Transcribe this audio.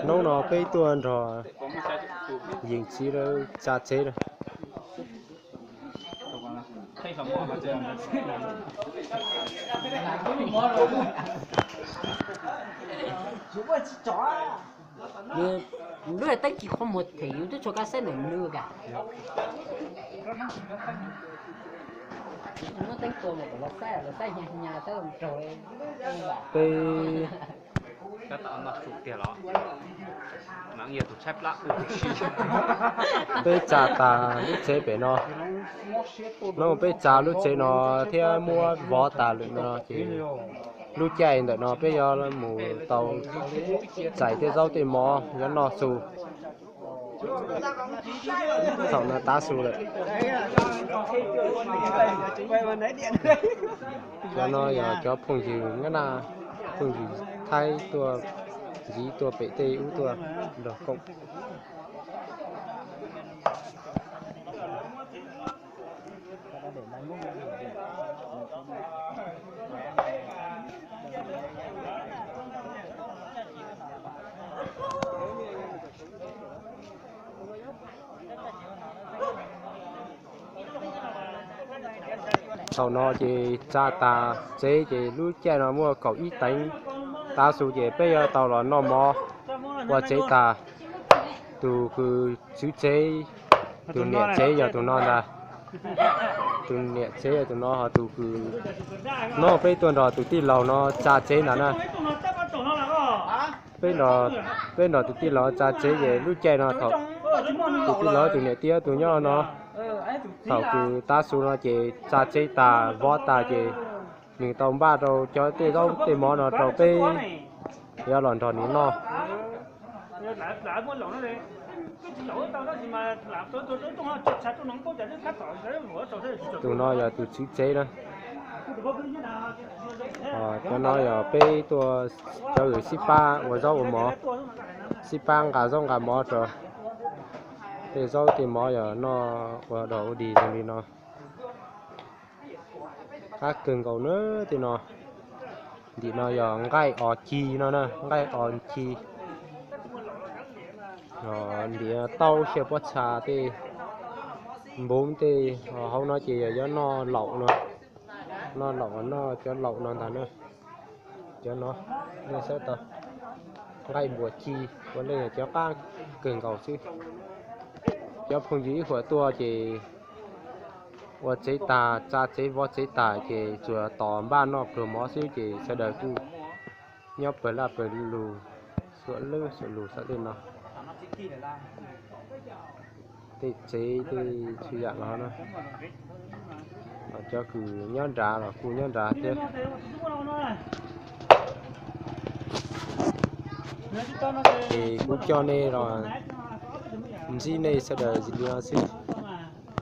Hnub no peb tuaj nrog yim txiv lawv tsa tsev na. Lub teeb kis qhuav muag them yus twb tshua kab xeb ntawm nws ka. Muab teeb tua los kom los saib, los saib hnya hnya saib los raug. Peb peb tsa tas lub tsev pem no, no peb tsa lub tsev no thiab muab vov tas lawm no ces lub caij ntawm no peb yuav mus tau txais tej zaub tej mov yuav noj xu. Thaum no tav su lawm. Cov no yog cov phooj ywg Nyab Laj, phooj ywg Thaib tuaj ntxiv tuaj pem tej ub tuaj nrog koom. Thaum no ces tsa tas tsev ces lub caij no muaj kaum ib teev tav su ces peb yuav tau los noj mov ua tsev tas. Tus kws tswv tsev, tus niam tsev yog tus no ntag. Tus niam tsev yog tus no, ho tus kws, no peb tuaj nrog tus tij laug no tsa tsev ntag na. Peb nrog tus tij laug tsa tsev ces lub caij no thaum tus tij laug tus niam tij tus nyob no, thaum kws tav su no ces tsa tsev tas vov tas ces nws tau npaj rau cov tej zaub tej mov no rau peb yuav los nrog nws noj. Tus no yog tus tswv tsev na. Cov no yog peb tuaj, cov uas sib pab ua zaub ua mov, sib pab nqa zaub nqa mov rau. Tej zaub tej mov yog noj ua dog ua dig zoo li no. Qab kawg nkaus na tej no. Ntim no yog nqaij os ci no na, nqaij os ci. Ntim taub xyaw pob txha tej, npum tej, hauv no ces yog yuav noj laum no. Noj laum, noj cov laum no ntag na. Cov no, nej saib tau, nqaij npuas ci, ua leej yog cov qab kawg nkaus xwb. Cov phooj ywg ib huam tuaj ces ua tsev tas, tsa tsev vov tsev tas ces tsuas tos npaj noj pluag mov xwb ces sawv daws kuj nyob pawg laj pawg lug, xuam lwb xuam lus xav tej no. Tej tsev tej txhua yam los na, cov kws nyob nrad los kuj nyob nrad thiab. Es kuv coj nej los ntsib nej sawv daws li no xwb.